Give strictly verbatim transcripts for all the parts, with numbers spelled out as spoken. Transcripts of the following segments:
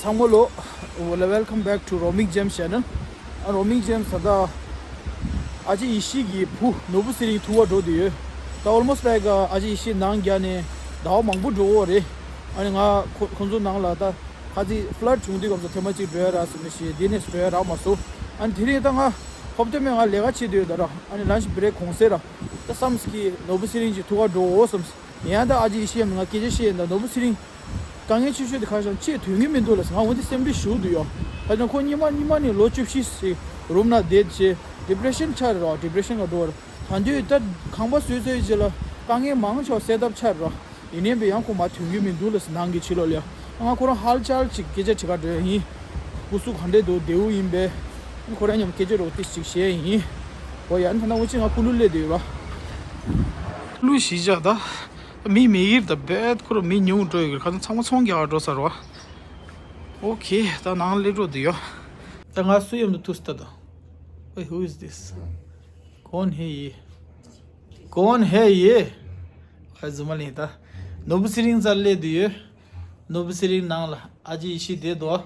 ཚང་མ་ལོ། Welcome back to Roaming James channel. ཨ་Roaming James ད་ལྟ་ཨ་ཅེ་ཡེ་ཤེས་ཀྱི་བུ་ནོར་བུ་ཚེ་རིང་ཐུག་པར་འགྲོ་བསྡད་ཡོད། ད་almost like ཨ་ཅེ་ཡེ་ཤེས་ནང་རྒྱ་ནས་ཟླ་བ་མང་པོ་འགྲོ་འོ་རེད། ཨ་ནི་ང་ཁོ་ཁོང་ཚོ་ནང་ལ་ད་ཁ་ཚིག་flood བྱུང་དུས་སྐབས་སུ་ཐེངས་མ་གཅིག་འགྲོ་ཡ་རག་སོང་མི་ཤེས། འདི་ནས་འགྲོ་ཡ་རག་མ་སོང་། ཨ་ནི་དེ་རིང་ད་ང་ཧོབ་ཏེ་མེད་ང་ལས་ཀ་བྱེད་དུས་ད་ར་ཨ་ནི་lunch break གོང་སེ་ར་ད་བསམ་གི་ནོར་བུ་ཚེ་རིང་གཅིག་ཐུག་པར་འགྲོ་འོ་བསམ། ཡང་ད་ཨ་ཅེ་ཡེ་ཤེས་ཡང་ང་སྐད་ཆ་བཤད་ཡིན་ད་ནོར་བུ་ཚེ་རིང་། དཀའ་ངལ་ཆེ་ཤོས་དེ་ཁ་བྱང་ཆེས་དོན་གྱི་མི་འདུག་ལ་ང་འོ་དེ་སེམས་ཁྲལ་ཞུགས་འདུག་ཡོ། ཁ་བྱང་ཁོ་ཉི་མ་ཉི་མ་ནས་ལོ་བཅུ་བཞི་ཞིག་རུམ་ན་བསྡད་བྱས་depression ཆགས་རེད་རོ། depression ག་འགྲོ་བར་ད་འདོད་ད་ཁང་པ་བཟོས་བཟོས་རྗེས་ལ་དཀའ་ངལ་མང་ཆོག་སེལ་ཐབས་ཆགས་རེད་རོ། ཡིན་ནའི་བས་ཡང་ཁོ་མ་དོན་གྱི་མི་འདུག་ལ་ནང་གི་ཕྱི་ལོགས་ལ་ཡ་ང་ཁོ་རང་ཧལ་ཅལ་ཅིག་སྐད་ཆ་དྲི་ག་འགྲོ་ཡ་ཡིན། སྐུ་གཟུགས་ག་འདྲས་འདུག་བདེ་བོ་ཡིན་པས། ཁོ་རང་མཉམ་སྐད་ཆ་རོགས་ཏེ་ཅིག་བཤད་ཡིན། འོ་ཡ་ནི་ད་ན་འུ་ཅི་ང་ཀུ་ལུ་སླེབས་བསྡད་ཡོད་རོ། ཀུ་ལུ་གཞིས་ཆགས་ད། མི་མེད་ཡིར་ད་བེད་ཁོ་ར་མི་ཉུང་འགྲོ་ཡོད་གི་ཁ་ཚང་ཚང་མ་ཚོང་རྒྱག་འགྲོ་ས་རོ། ཨོ་ཁེ་ད་ནང་སླེབས་འགྲོ་འདི་ཡོ། ད་ང་སུ་ཡོད་འདུག་ཐུག་སྟ་ད། Wait, who is this? कौन है ये? कौन है ये? ཨ་ཟུ་མ་ལིན་ད། ནོར་བུ་ཚེ་རིང་རྩར་སླེབས་འདི་ཡོད། ནོར་བུ་ཚེ་རིང་ནང་ལ་ཨ་ཅེ་ཡེ་ཤེས་བསྡད་དོ།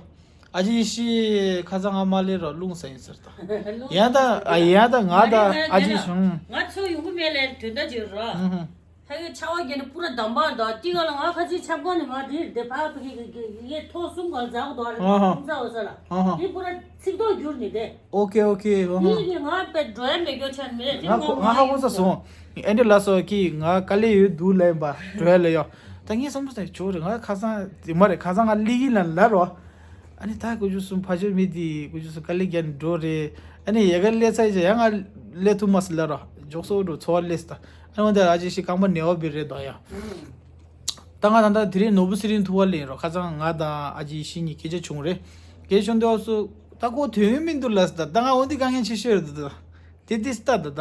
ཨ་ཅེ་ཡེ་ཤེས་ཁ་སང་ང་མ་སླེབས་རོགས་རླུང་ས་ཡིན་ཟེར་ད། ཡང་ད་ཨ་ཡང་ད་ང་ད་ཨ་ཅེ་ཡེ་ཤེས། ང་ཚོ་ཡོང་གི་མེད་ལས་དོན་དག་ཅིག་རོ། ཧ་གི་ཆ་བ་གྱེན་པུ་ར་དམ་པ་དང་ཏི་ག་ལ་ང་ཁ་ཆེ་ཆབ་ག་ནས་མ་དེ་དེ་ཕ་ཕ་གི་གི་གི་ཡེ་ཐོ་གསུམ་ག་ལ་འཛག་གོ་དོ་ར་ཨ་ཧ། ཁུང་ས་འོ་ས་ལ་ཨ་ཧ། དེ་པུ་ར་ཚིག་ཐོ་བསྒྱུར་ནི་དེ། ཨོ་ཁེ་ཨོ་ཁེ་ཨ་ཧ། དེ་གི་ང་པེ་འགྲོ་ཡ་མེད་གྱོ་ཆ་མེད་དེ་ང་ཁོ་ང་ཧ་གོ་ས་སོང་། ཨེ་འདྲ་ལ་སོ་ཁི་ང་དཀའ་ལས་ཡོད་འདུག་ལན་པ་འགྲོ་ཡ་ལ་ཡོ། ད་ངས་བསམ་བློ་བཏང་ཆོག་རེད་ང་ཁ་སང་དེ་མ་རེད་ཁ་སང་ང་ལི་གི་ལན་ལ་རོ། ཨ་ནི་ད་ཀུ་ཅུ་སུམ་ཕ་ཆོས་མི་དེ་ཀུ་ཅུ་སུ་དཀའ་ལས་རྒྱག་ནས་འགྲོ་རེད། ཨ་ནི་ཡ་ག་ལས་ཚ་ཡ་ང་ལས་ཐུབ་མ་སི་ལ་རོ། འཇོག་སོ་འགྲོ་འཚོ་བ་ལས་སི་ད། ཨ་ནི་འོན་ཏེ་ཨ་ཅེ་ཤི་རྐང་པ་ནེ་བ་བི་རེད་དོ་ཡ། ད་ང་ད་ལྟ་དེ་རིང་ནོར་བུ་ཚེ་རིང་ཐུག་པ་ལེན་རོགས་ཁ་སང་ང་དང་ཨ་ཅེ་ཡེ་ཤེས་གཉིས་སྐད་ཆ་བྱུང་རེད། སྐད་ཆ་བྱུང་དུས་སུ་ད་ཁོ་དོན་ཡོད་མི་འདུག་ལ་ད་ང་འོ་འདི་དཀའ་ངལ་ཆེ་ཤོས་རེད་ད། དེ་དེ་སྟ་ད་ད།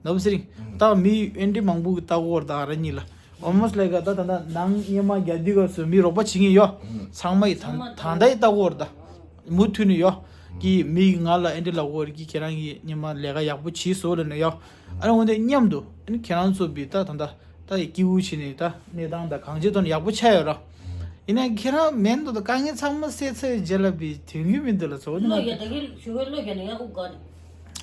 ནོར་བུ་ཚེ་རིང་ད་མི་ཨེ་འདྲི་མང་པོ་གི་ལྟ་གོ་བར་ད་ཨ་ར་གཉིས་ལ་almost like ད་ད་ད་ནང་སྙེ་མ་རྒྱ་དུས་སྐབས་སུ་མི་རོགས་པ་བྱེད་ཀྱི་ཡོད། ཚང་མ་ཡི་ད་ད་ད་ཡི་ལྟ་གོ་བར་ད་མུ་མཐུད་ནས་ཡོད། གི་མི་ང་ལ་ཨེ་འདྲི་ལ་གོ་བར་གི་ཁྱེད་རང་གི་སྙེ་མ་ལས་ཀ་ཡག་པོ་བྱེད་སོ་ལ་ནས་ཡོད། ཨ་ར་འོ་འདི་མཉམ་དུ་ཨ་ནི་ཁྱེད་རང་ཚོ་བི་ད་ད་ད། ད་ཡི་སྐྱིད་པོ་བྱས་ནས་ད་གནས་སྟངས་ད་གང་ཅི་དོན་ཡག་པོ་ཆགས་ཡོད་ར། ཡིན་ན་ཁྱེད་རང་མེད་འདུག་ད་དཀའ་ངལ་ཚང་མ་སེལ་ཚར་རྗེས་ལ་བི་དོན་གྱི་མི་འདུག་ལ་ཚོ་འོ་ནི་བློ་རྒྱ་ད་གི་ཞུ་བའི་བློ་རྒྱ་ནས་ཡང་དབུགས་དགའ་ནས།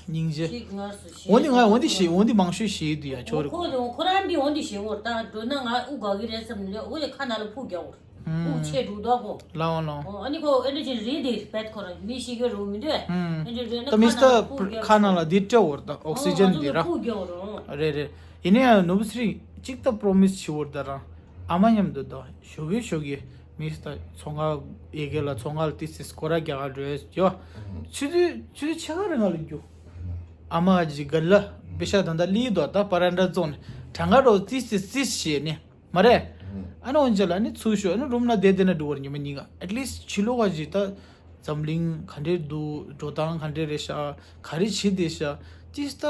སྙིང་རྗེ། ཅིག་ངར་སུ་ཞེས་འོ་ནི་ང་འོ་འདི་ཞེས་འོ་འདི་མང་ཤོས་ཞེས་འདུག་ཡ་ཁྱོད་རེ། ཁོ་རང་ཁོ་རང་འདི་འོ་འདི་ཞེས་འོར་ད་འགྲོ་ན་ང་དབུགས་དགའ་གི་རེད་བསམ་ནས་འོ་ཡ་ཁ་ན་ལ་ཕུག་རྒྱག་འོར། དབུགས་ཆད་འགྲོ་འདུག་གོ། ལའོ་ལའོ། ཨ་ནི་ཁོ་ཨེ་ནི་ཅིག་རེད་དེ་བེད་ཁོ་རང་མི་ཞིག་གི་རུ་མི་འདུག་ཨེ། ཨེ་འདྲ་རེད་ན་ད་མི་སི་ཏར་ཁ་ན་ལ་ཕུག་རྒྱག་ཁ་ན་ལ་འདི་སྤྲད་འོར་ད་ཨོག་སི་ཇན་འདི་ར། ཕུག་རྒྱག་འོར། རེད་རེད། ཡིན་ན་ཡང་ནོར་བུ་ཚེ་རིང་གཅིག་ད་པྲོ་མི་སི་བྱེད་འོར་ད་རང་ཨ་མ་མཉམ་དུ་ད་ཞོགས་ཀས་ཞོགས་ཀས་མི་སི་ད་ཚོང་ཁང་ཨེ་གེ་ལ་ཚོང་ཁང་ལ་ཏི་སི་སྐོར་ར་རྒྱག་ག་འགྲོ་ཡོད་ཡོ། ཆུ་ཚོད་ཆུ་ཚོད་ཕྱེད་ཀ་རེ་ང་ལ་རྒྱུ། ཨ་མ་ཨ་ཅེ་ག་ལ་པེ་ཤ་ད་ད་ལི་དོ་ད་པ་ར་འདྲ་བཙོང་ནས་གྲང་ག་རོ་ཏི་སི་ཏི་སི་བྱས་ནས་མ་རེད། ཨ་ནི་འོན་ཅག་ལ་ཨ་ནི་ཚུར་ཤོག་ཨ་ནི་རུམ་ན་བསྡད་བསྡད་ན་འགྲོ་བར་ཉི་མ་གཉིས་ཀ at least ཕྱི་ལོགས་ཀ་ཅིག་ད། འཛམ་གླིང་ག་འདྲས་འདུག་འགྲོ་སྟངས་ག་འདྲས་རེད་ཤག་ག་རེ་བྱེད་བསྡད་ཤག་ཏིས་ད་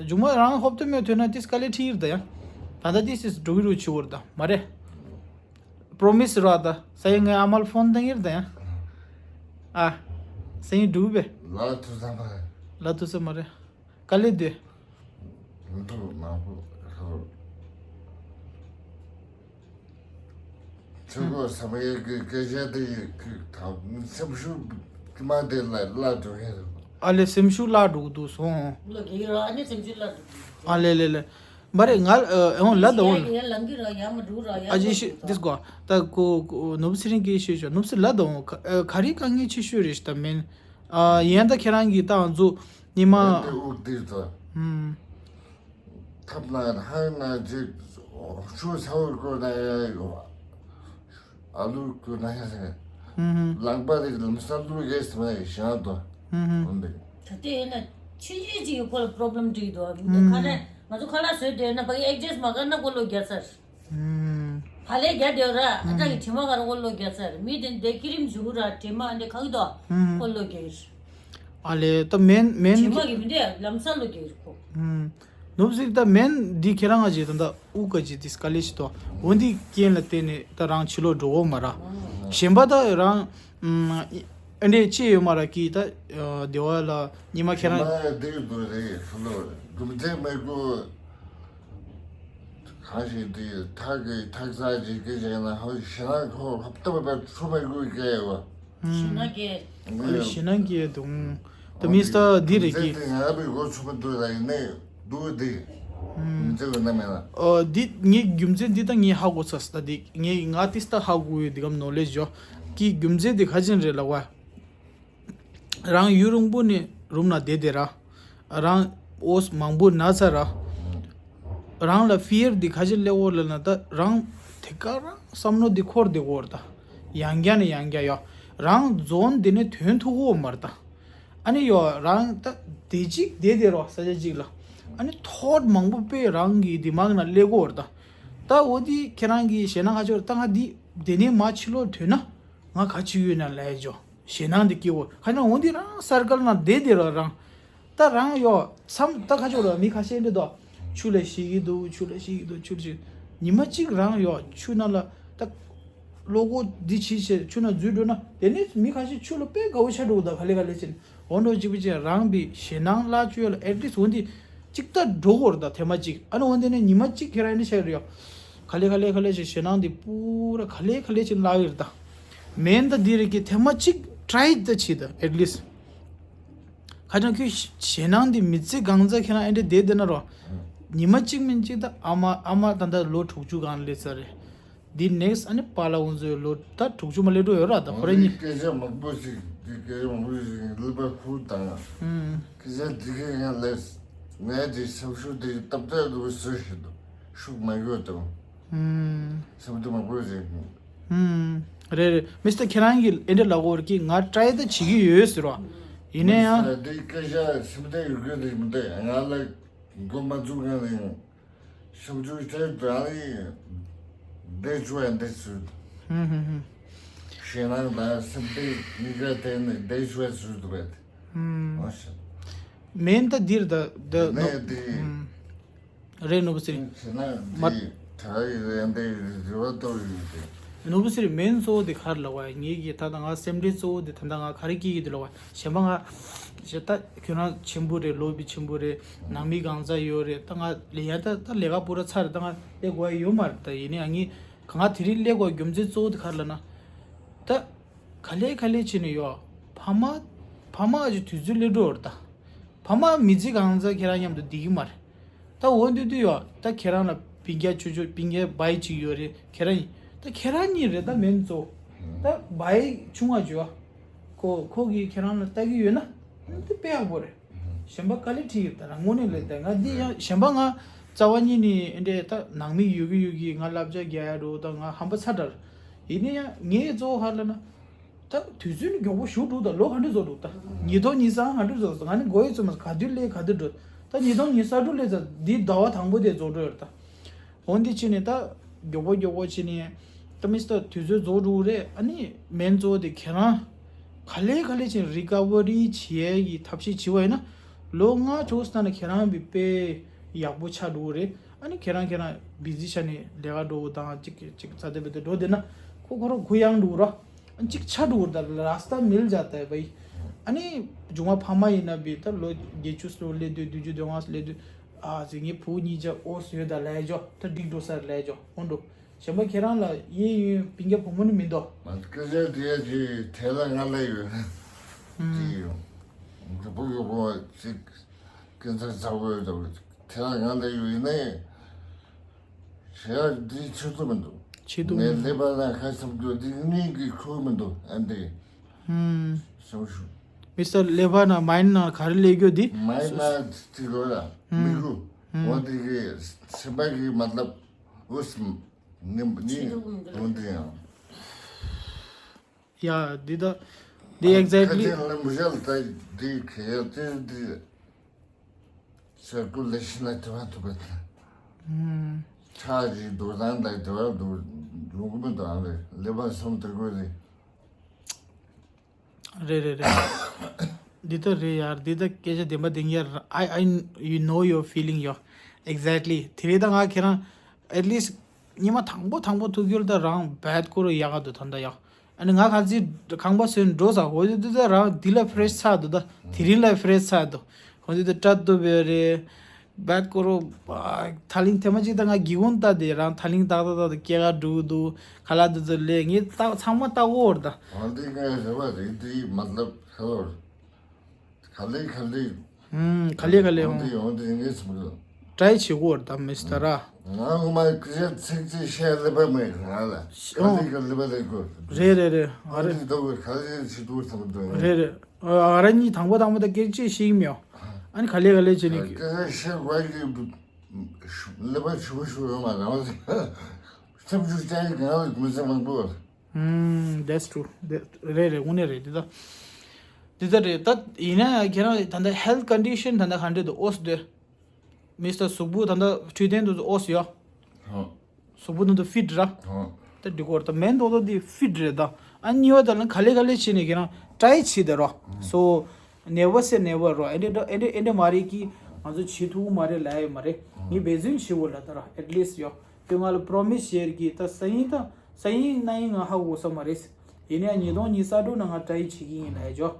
མཇུག་མ་རང་ཧོབ་ཏེ་མེད་ཐོན་ན་ཏིས་དཀའ་ལས་ཁྲིད་ཡིར་ད་ཡང་། ད་ལྟ་ཏིས་ཏིས་འགྲོ་གི་རུ་ཆུ་བོར་ད་མ་རེད། པྲོ་མི་སི་ར་ད་ས་ཡ་ངའི་ཨ་མལ་ཕོན་བཏང་ཡིར་ད་ཡང་། ཨ། ས་ཡིན་འགྲུབ་པས། ལ་ཐུ་ས་མ་རེད། ལ་ཐུ་ས་མ་རེད། དཀའ་ལས་དེ། མི་ཐུབ་མང་པོ་ཧ་རོ། ཆུ་གོ་ས་མ་ཡེ་གི་སྐད་ཆ་དེ་ཡི་གི་ཐབས་སེམས་ཤུགས་ཀྱི་མ་དེ་ལ་བརླག་འགྲོ་ཡ་རེད། ཨ་ལེ་སེམས་ཤུགས་བརླག་འགྲོ་གི་འདུག་སོང་། ལོ་གི་ར་ཨ་ནི་སེམས་ཤུགས་བརླག་འགྲོ་གི་འདུག་ཨ་ལེ་ལེ་ལེ། མ་རེད་ང་ཨ་འོང་ལ་དང་འོང་། ཡ་ལང་གི་ར་ཡ་མ་འགྲོ་ར་ཡ་ཨ་ཅེ་ཤི་འདིས་གོ་ད་གོ་ནོར་བུ་ཚེ་རིང་གིས་ཤི་ཤོ་ནོར་བུ་ཚེ་ལ་དང་འོང་ག་རེ་དཀའ་ངལ་ཆེ་ཤོས་རེད་ཤི་ད་མེན། ཨ་ཡན་ད་ཁྱེད་རང་གིས་ད་ང་ཚོ་ཉི་མ། ཡན་དེ་དབུགས་དེ་ད། ཧུམ། ཐབས་ན་ཧང་ན་ཅིག་ཆུ་ཚ་བོ་བསྐོལ་ན་ཡ་ཡོད། ཨ་ལུ་བསྐོལ་ན་ཡ་ཟེར། ཧུམ་ཧུམ། ལང་པ་རིགས་ལམ་སང་ལུ་གེ་སི་མ་ཡི་ཞང་དོ། ཧུམ་ཧུམ། འོན་ཏེ། ད་ལྟ་ཡིན་ན་ཆུ་ཡོད་ཅིག་ཡོད་ཁོ་ལ་པྲོབ་ལེམ་འགྲིག་འདུག་ཁ་ནས་ང་ཚོ་ཁ་ལག་བཟོས་བསྡད་ན་ཕ་གི་ཨེག་ཇེ་སི་མ་དགའ་ན་ཁོ་ལོ་རྒྱག་ཚར། ཧུམ། ཕ་ལས་རྒྱ་དེ་ར་ཨ་ཅག་གི་དྲི་མ་ག་ར་ཁོ་ལོ་རྒྱག་ཚར་མི་དེ་འདས་ཀི་རིམ་བྱུག་ར་དྲི་མ་འདི་ཁ་གི་དོ་ཧུམ། ཁོ་ལོ་རྒྱག་ཨ་ལེ་ད་མེན་མེན། དྲི་མ་གི་མི་འདི་ལམ་སང་ལོ་རྒྱག་ཁོ། ཧུམ། ནུབ་ཟིག་ད་མེན་འདི་ཁྱེད་རང་ང་ཅི་ད་ད་དབུགས་ཀ་ཅི་དིས་ཀ་ལེ་ཤི་དོ་འོ་འདི་རྐྱེན་ལ་བརྟེན་ནས་ད་རང་ཕྱི་ལོགས་འགྲོ་འོ་མ་ར། གཞན་པ་ད་རང་ཨ་འདྲས་ཅི་ཡོད་མ་ར་གི་ད་སྡེ་བ་ལ་ཉི་མ་ཁྱེད་རང་། མ་འདི་འདུག་རེད་ཁ་ལོ་རྒྱུ་མཚན་མེད་དགོས། གང་ཞིག་འདི་ཐག་གི་ཐག་ཚ་ཅིག་གི་ཅིག་ན་ཧོ་ཞེ་ན་ཁོ་ཧོབ་ཏོ་བ་ཆུ་མེད་དགོས་ཀྱི་ཡོད། ཞེད་སྣང་སྐྱེ། ཨ་ལེ་ཞེད་སྣང་སྐྱེ་འདུག་ད་མི་སྟ་འདི་རེད་ཀི། ང་བི་གོ་ཆུ་མི་འདུག་ལ་ཡིན་ནས་འདུག་འདི་མི་ཚེ་འོད་ན་མེད་ལ། ཨོ་འདི་ངའི་རྒྱུ་མཚན་འདི་ད་ངས་ཧ་གོ་ཚར་ད་འདི་ངས་ང་ཏི་སྟ་ཧ་གོ་ཡོད་འདི་གམ་ནོ་ལེ་ཇོ་ཀི་རྒྱུ་མཚན་འདི་ཁ་ཅན་རེད་ལ་བ། རང་ཡུན་རིང་པོ་ནས་རུམ་ན་བསྡད་བསྡད་ར། རང་འོ་མང་པོ་ན་ཚ་ར། རང་ལ་ཕི་ཡར་འདི་ཁ་ཅིག་སླེབས་འོར་ལ་ན་ད་རང་དེ་ག་རང་བསམ་བློ་འདི་འཁོར་བསྡད་འོར་ད། ཡང་བསྐྱར་ནས་ཡང་བསྐྱར་ཡོ། རང་རྫོང་འདི་ནས་ཐོན་ཐུབ་འོ་མར་ད། ཨ་ནི་ཡོ་རང་ད་དེ་གཅིག་བསྡད་བསྡད་རོ་ས་ཆ་གཅིག་ལ། ཨ་ནི་ཐོག་མང་པོ་དཔེ་རང་གི་འདི་མང་ན་སླེབས་འོར་ད། ད་འོ་འདི་ཁྱེད་རང་གི་ཞེད་སྣང་ཁ་ཅོར་ད་ང་འདི་དེ་ནས་མ་ཕྱི་ལོགས་ཐོན་ན་ང་ག་ཅིག་ཡོད་ན་ལས་ཇོ། ཞེད་སྣང་འདི་སྐྱེ་བོ་ཁ་ན་འོ་འདི་རང་སར་ཀལ་ན་བསྡད་བསྡད་རོ་རང་། ད་རང་ཡོ་མཚམས་ད་ཁ་ཕྱོགས་རོ་མི་ཁ་ཤས་འདི་དོ། ཆུ་ལ་ཤི་གི་འདུག་ཆུ་ལ་ཤི་གི་འདུག་ཆུ་ལ་ཤི། ཉི་མ་གཅིག་རང་ཡོ་ཆུ་ནང་ལ་ད་བློ་ཁོག་འདི་ཕྱི་ཆེ་ཆུ་ནང་འཛུལ་འགྲོ་ན་དེ་ནས་མི་ཁ་ཤས་ཆུ་ལ་དཔེ་དགའ་བོ་ཆགས་འགྲོ་གི་ད་ག་ལེ་ག་ལེ་ཕྱིན། འོ་འགྲོ་གཅིག་པུ་ཅིག་རང་བི་ཞེད་སྣང་བརླག་བཅུག་ཡོད་ལ་ཨེ་ཊི་ལིསྟ་འོ་འདི་གཅིག་ད་འགྲོ་གོ་ར་ད་ཐེངས་མ་གཅིག་ཨ་ནི་འོ་འདི་ནས་ཉི་མ་གཅིག་ཁྱེད་རང་ཨེ་འདི་ཤར་ཡོ། ག་ལེ་ག་ལེ་ག་ལེ་ཞེ་ཞེ་སྣང་འདི་པུ་ར་ག་ལེ་ག་ལེ་ཅིག་ལབ་ཡོད་ད། མེན་ད་འདི་རེད་ཀི་ཐེངས་མ་གཅིག་ཊ་རའི་ད་བྱེད་ད་ཨེ་ཊི་ལིསྟ། ཁ་ཅང་ཁྱོད་ཞེ་སྣང་འདི་མི་ཚེ་གང་ཚ་ཁྱེད་རང་ཨེ་འདྲ་བསྡད་བསྡད་ན་རོ། ཉི་མ་གཅིག་མིན་གཅིག་ད་ཨ་མ་ཨ་མ་ད་ད་ལོ་དྲུག་ཅུ་གང་སླེབས་ཚར་རེད། འདི་ནེག་སི་ཨ་ནི་པཱ་ལགས་ཁོང་ཚོའི་ལོ་ད་དྲུག་ཅུ་མ་སླེབས་འགྲོ་ཡོད་ར་ད་ཁོ་རེ་གཉིས། སྐད་ཆ་མང་པོ་ཞིག་འདི་སྐད་ཆ་མང་པོ་ཞིག་ལུས་པ་ཁུར་དང་། ཨུམ། སྐད་ཆ་འདི་གས་ང་ལས་ངས་འདི་སེམས་ཤུགས་འདི་སྟབས་བདེ་འདུག་བཟོས་ཤིག་འདུག་ཤུགས་མ་ཡོད་དང་། ཨུམ། སེམས་བདེ་མང་པོ་ཞིག་ཨུམ། རེད་རེད་མི་སྟ་ཁྱེད་རང་གིས་ཨེ་འདྲ་ལབ་དགོས་རེད་ཀི་ང་ཊ་རའི་ད་བྱེད་ཀྱི་ཡོད་ཟེར་བ། ཡིན་ན་ཡང་། འདི་སྐད་ཆ་སེམས་བདེ་ཡོད་རྒྱུ་འདི་མི་འདུག་ང་ལ་མགོ་མ་བཙུགས་ག་ནས། སེམས་ཤུགས་དེ་རང་ཡིན། བདེ་བཅུ་ཡང་བདེ་ཚུལ། ཧུམ་ཧུམ་ཧུམ། ཞེད་སྣང་དང་སེམས་བདེ་གཉིས་ཀ་དེ་ནི་བདེ་བཅུ་ཡང་ཚུལ་དུ་བས། ཧུམ། མ་ཤེས། མེན་ད་འདིར་ད་ད་ནོ་ནས་དེ། ཧུམ། རེད་ནོ་བུ་སི་རི། ཞེད་སྣང་མ་དེ་དྲག་ཡིན་ཡང་བདེ་ཡིན་རེ་བ་ཏོག་ཡིན་ཏེ། ནོར་བུ་ཟེར་མིང་གཙོ་བོ་དེ་ག་རེ་ལབ་པ་ངེད་ཀྱི་ད་ལྟ་ང་སེམས་ཁྲལ་གཙོ་བོ་དེ་ད་ལྟ་ང་ག་རེ་སྐྱེ་གི་འདུག་ལབ་པ་གཞན་པ་ང་ཞེ་ད་ཁྱོད་རང་ཆེན་པོ་རེད་ལོ་བི་ཆེན་པོ་རེད་ནང་མི་གང་ཚ་ཡོད་རེད་ད་ང་ལས་ཡ་ད་ད་ལས་ཀ་པུ་ར་ཚར་རེད་ད་ང་ལས་དགོས་ཡ་ཡོད་མ་རེད་ད་ཡིན་ནའི་ང་ངས་ག་ང་དེ་རིང་ལས་དགོས་རྒྱུ་མཚན་གཙོ་བོ་དེ་ག་རེ་ལབ་ན་ད་ག་ལེ་ག་ལེ་བྱས་ནས་ཡོད་ཕ་མ་ཕ་མ་ཨ་ཅེ་དུས་ཚོད་སླེབས་འགྲོ་རེད་ད་ཕ་མ་མི་ཚེ་གང་ཚ་ཁྱེད་རང་མཉམ་དུ་བསྡད་ཀྱི་མ་རེད། ད་འོ་འདི་དུས་ཡོ། ད་ཁྱེད་རང་ལ་པིང་རྒྱ་ཆུ་ཆུ་པིང་རྒྱ་བའི་ཅིག་ཡོད་རེད་ཁྱེད་རང་ཡིན། ད་ཁྱེད་རང་གཉིས་རེད་ད་མེན་གཙོ། ད་བའི་ཆུང་བ་ཅོ། ཁོ་ཁོ་གིས་ཁྱེད་རང་ལ་ལྟ་གི་ཡོད་ན། འདི་དཔེ་ཡག་པོ་རེད། གཞན་པ་དཀའ་ལས་ཁྲིད་ཡོད་ད་རང་དངོས་གནས་ལས་ད་ང་འདི་ཡང་གཞན་པ་ང་རྩ་བ་ཉིད་ནས་འདྲེ་ད་ནང་མི་ཡོད་གི་ཡོད་གི་ང་བསླབ་བྱ་རྒྱག་ཡ་འགྲོ་ད་ང་ཧམ་པ་ཚ་དྲག་ཡིན་ན་ཡང་ངའི་གཙོ་བོ་ཧ་ལ་ན། ད་དུས་ཚོད་ནི་མགྱོགས་པོ་ཞུ་འདུག་ད་ལོ་ག་འདྲ་རྫོགས་འདུག་ད་ཉིས་སྟོང་ཉི་ཤུ་རྩ་གང་འདྲ་རྫོགས་སོང་ང་ནི་མགོ་ཡི་ཚོད་མ་ག་དུས་སླེབས་ག་དུས་འགྲོ་ད་ཉིས་སྟོང་ཉི་ཤུ་རྩ་དྲུག་སླེབས་ཚར་འདི་ཟླ་བ་དང་པོ་དེ་རྫོགས་འགྲོ་ཡོད་ད་འོ་འདི་ཕྱིན་ནས་ད་མགྱོགས་པོ་མགྱོགས་པོ་ཕྱིན་ནས་ད་མི་སྟོད་དུས་ཚོད་རྫོགས་འགྲོ་གི་རེད་ཨ་ནི་མེན་གཙོ་བོ་དེ་ཁྱེད་རང་ག་ལེ་ག་ལེ་ཕྱིན་རི་ཀ་བ་རི་བྱེད་ཡས་ཀྱི་ཐབས་ཤེས་བྱེད་པ་ཡིན་ན་ལོ་ལྔ་དྲུག་སྟེང་ན་ཁྱེད་རང་བི་དཔེ་ཡག་པོ་ཆགས་འགྲོ་གི་རེད་ཨ་ནི་ཁྱེད་རང་ཁྱེད་རང་བི་ཟི་ཆགས་ནས་ལས་ཀ་འགྲོ་དང་ཅིག་ཅིག་ཚ་དེ་བི་དེ་འགྲོ་དེ་ན་ཁོ་ཁོ་རང་གུ་ཡངས་འགྲོ་ར། གཅིག་ཆ་འགྲོ་ད་ར་སྟ་མིལ་ཇ་ཏ་བའི། ཨ་ནི་ཇུ་མ་ཕ་མ་ཡིན་ན་བི་ད་ལོ་བརྒྱད་ཅུ་སླེབས་དུས་བདུན་ཅུ་དོན་ལྔ་སླེབས་དུས་ཨ་ཟི་ངའི་བུ་གཉིས་ཆ་ཨོ་སི་ཡོད་ད་ལས་ཇོ་ད་འགྲིག་འགྲོ་ས་ལས་ཇོ་འོ་འགྲོ། གཞན་པ་ཁྱེད་རང་ལ་ཡིན་ཡིན་པིན་རྒྱ་བུ་མོ་ནི་མི་འདུག་མ་སྐད་ཆ་དེ་ཡ་ཅི་དེ་ལ་ང་ལ་ཡོད་ཅི་ཡོད་གྲུ་པོ་གྲུ་པོ་ཅིག་སྐད་ཆ་ཚ་བོ་ཡོད་ད་དེ་ལ་ང་ལ་ཡོད་ཡིན་ནའི། ཞེ་ཡ་འདི་ཆེ་ཐུབ་མི་འདུག་ཆེ་ཐུབ་ངས་མི་འདུག་སླེབས་པ་ན་ཁ་སང་དུ་འདི་གཉིས་ཀྱི་ཁུར་མི་འདུག་ཨ་འདི། ཧུམ། སེམས་ཤུགས། མི་སྟར་སླེབས་པ་ན་མའི་ནང་ག་རེ་སླེབས་རྒྱུ་འདི། མའི་ན་དེ་ལོ་ལ་མི་གུ་འོ་དེ་གི་སེམས་པ་གི་མ་ལབ་འོ་སེམས་ནི་ནི་འོ་འདི་ཡང་། ཡ་འདི་ད་འདི་exactly ཁ་ཅན་ལ་མི་ཤ་ལ་ད་འདི་ཁེ་ཡ་དེ་འདི། ས་ཀུ་ལ་ཤི་ན་དེ་བ་ཐུབ་པ་དང་། ཕྲག་གི་རྡོ་དང་ལ་དེ་བ་རྡོ་རུང་གི་མི་འདུག་ཨང་རེད་ལེ་བ་སོང་དེ་དགོས་རེད། རེད་རེད་རེད། འདི་ལྟ་རེད་ཡར་འདི་ལྟ་སྐད་ཆ་བདེན་པ་བདེན་ཡར། I I you know your feeling ཡོ། Exactly དེ་རེད་ད་ང་ཁྱེད་རང་at least ཉི་མ་དང་པོ་དང་པོ་ཐུག་རྒྱུར་ད་རང་བད་ཀོ་རོ་ཡག་ག་འདུག་ད་ད་ཡོ། ཨ་ནི་ང་ག་ཚོད་ཁང་པ་བཟོས་ནས་འགྲོ་ས་འོ་དེ་དུས་ད་རང་འདི་ལ་ཕི་རེ་ཤི་ཆགས་འདུག་ད་དེ་རིང་ལ་ཕི་རེ་ཤི་ཆགས་འདུག་འོ་དེ་དུས་སྐྲ་གཏུབ་ཡོད་རེད། བད་ཀོ་རོ། ཐ་ལིང་ཐེ་མ་ཅིག་ད་ང་སྒེའུ་ཁུང་ལྟ་དེ་རང་ཐ་ལིང་ཏག་ཏག་ཏག་ཏག་སྐྱེ་ག་འགྲོ་གི་འདུག་ག་ལ་འདི་ཚོ་ལས་ངས་ད་ཚང་མ་ལྟ་གོ་བར་ད། འོན་ཏེ་ངས་རེ་བ་རེད་དེ་མ་ལབ་ཧེ་ལོ། ག་ལེ་ག་ལེ། ཧུམ། ག་ལེ་ག་ལེ། འོན་ཧུམ། ཏེ་འོན་ཏེ་ངས་སུ་མི་ལ། ཏྲའི་བྱེད་གོ་བར་ད་མི་སྟ་ར། ང་ངོ་མ་ཀི་ཤ་ཚིག་ཚིག་བཤད་ལེ་པ་མེད་ང་ལ། ག་ལེ་ག་ལེ་པ་ལེ་གོ། རེད་རེད་རེད། ཨ་རེད། འདི་ད་ག་ལེ་ཞིག་འདུག་བསམ་འདུག་རེད་རེད། ཨ་ར་གཉིས་དང་པོ་དང་པོ་ད་སྐད་ཆ་བཤད་ཀྱི་མེད། ཨ་ནི་ག་ལེ་ག་ལེ་བྱས་ནས། སྐད་ཆ་བཤད་དགོས་ཀྱི་ཀླད་པ་ཆུ་བོ་ཞུ་ཡོང་བ་རང་བ་ཞིག་ཐབས་ཇུས་ཅན་གྱི་ང་ལ་མི་ཚེ་མང་པོ། ཨུམ། That's true. རེད་རེད། དངོས་གནས་རེད་འདི་ད། འདི་ད་རེད་ད། ཡིན་ན་ཁྱེད་རང་ད་ལྟ་health condition ད་ལྟ་ག་འདྲ་འདུག་ཨོ་སི་འདོད། མི་སྟ་གཟུགས་པོ་ད་ལྟ་འཕྲོད་བསྟེན་དུ་ཨོ་སི་ཡོད། ཧོ། གཟུགས་པོ་ནང་དུ་ཕིཊ་ར། ཧོ། ད་འགྲིག་གོ་ར་ད་མེན་ཏོག་ཏོ་འདི་ཕིཊ་རེད་ད། ཨ་གཉིས་པ་ད་ལ་ག་ལེ་ག་ལེ་བྱས་ནས་ཁྱེད་རང་ཏྲའི་བྱེད་དེ་རོ། So never say never རོ། ཨེ་འདྲ་ཨེ་འདྲ་ཨེ་འདྲ་མ་རེད་ཀི། ང་ཚོ་བྱེད་ཐུབ་མ་རེད་ལབ་ཡོད་མ་རེད། ངས་འབད་བརྩོན་བྱེད་དགོས་ལ་ད་ར་at least ཡོ། དེ་ང་ལ་པྲོ་མི་སི་བྱེད་ཀི་ད་ས་ཡིན་ད་ས་ཡིན་ན་ཡིན་ང་ཧ་གོ་ས་མ་རེད། ཡིན་ནའི་ཉིས་སྟོང་ཉི་ཤུ་རྩ་དྲུག་ནང་ང་ཏྲའི་བྱེད་ཀི་ཡིན་ལབ་ཡོད།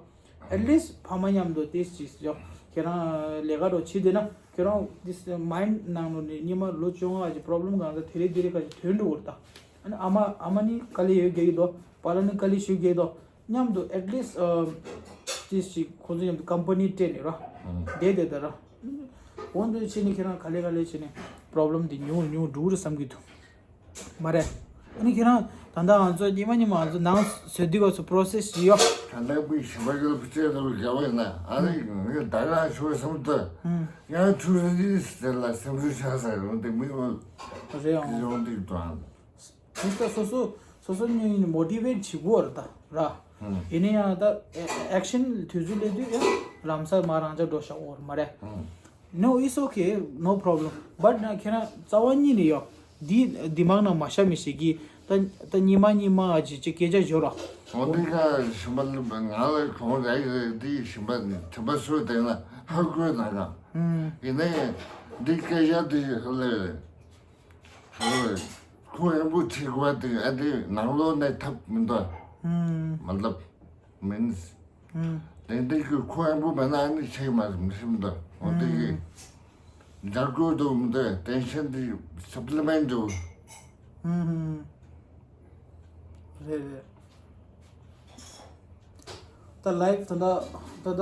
At least ཕ་མ་མཉམ་དུ་ཏེ་ཅིག་ཡོ། ཁྱེད་རང་ལས་ཀ་རོ་བྱེད་དེ་ན་ཁྱེད་རང་this mind ནང་ལོ་ནས་སྙེ་མ་ལོ་བཅོ་ལྔ་གི་པྲོབ་ལེམ་གང་ས་དེ་རེ་དེ་རེ་ག་ཅིག་ཐོན་འགྲོ་བར་ད། ཨ་ནི་ཨ་མ་ཨ་མ་ནི་དཀའ་ལས་ཡོད་རྒྱག་གི་འདུག་པཱ་ལགས་ནི་དཀའ་ལས་ཞུ་རྒྱག་གི་འདུག་མཉམ་དུ་at least ཏེ་ཅིག་ཁོང་ཚོ་མཉམ་དུ་ཀམ་པ་ནི་སྤྲད་ནས་རོ། བསྡད་བསྡད་ད་ར། འོན་ཏེ་ཕྱི་ནས་ཁྱེད་རང་ག་ལེ་ག་ལེ་བྱས་ནས་པྲོབ་ལེམ་དེ་ཉུང་ཉུང་འགྲོ་རེད་བསམ་གི་འདུག་མ་རེད། ཨ་ནི་ཁྱེད་རང་ད་ལྟ་ང་ཚོ་ཉི་མ་ཉི་མ་ང་ཚོ་ནང་བཟོ་དུས་སྐབས་སུ་པྲོ་སེ་སི་ཡོད། ད་ལྟ་བུའི་ཞིང་པ་ཡོད་པ་བཅས་དང་རྒྱ་བས་ན་ཨ་ནི་ངས་ད་ག་ཞོར་སེམས་ཏོ། ཡང་ཐུགས་རེ་ཟེར་ལ་སེམས་ཤུགས་ཆག་ས་ཡོང་དེ་མི་འོ། རེད་ཡོང་། ཡོང་དེ་དང་། མི་སྟ་སོ་སོ་སོ་སོ་ཉིད་མོ་ཊི་ཝེཊ་བྱེད་དགོས་རེད་ད་ར། ཡིན་ན་ཡང་ད་ཨེ་ཨེག་ཤན་དུས་ཚོད་སླེབས་དུས་ཡང་ལམ་སང་མ་རང་ཅག་འགྲོ་ཤག་འོར་མ་རེད། No, it's okay, no problem. But ན་ཁྱེད་རང་རྩ་བ་ཉིད་ནས་ཡོ། འདི་འདི་མང་ན་མ་ཤ་མི་ཤེས་ཀི། ད་ད་ཉི་མ་ཉི་མ་ཨ་ཅི་ཅི་སྐད་ཆ་ཤོར་ར། འོ་འདི་ག་ཞིམ་པ་ལ་ང་ལ་གོང་རེག་རེག་འདི་ཞིམ་པ་ནི་དྲན་པ་གསོས་བསྡད་ན་ཧ་གོ་ན་ག་ཡིན་ནའི་འདི་སྐད་ཆ་འདི་ཧ་ལས་རེད། ཁོ་ཡང་པོ་ཁྲིད་དགོས་པ་དེ་ཨ་དེ་ནང་ལོགས་ནས་ཐབས་མི་འདུག་ཧུམ། མ་ལབ་མིན། ཧུམ། དེ་འདྲ་གི་ཁོ་ཡང་པོ་མེད་ན་ཨ་ནི་ཆེ་མ་རེད་མི་ཤེས་མི་འདུག་འོ་དེ་གི་འཇར་དགོས་འདུག་མི་འདུག་ཏེན་ཤན་དེ་སབ་ལི་མེན་འདུག་ཧུམ་ཧུམ། རེད་རེད། ད་ལའིབ་ད་ད་ད་ད་ད་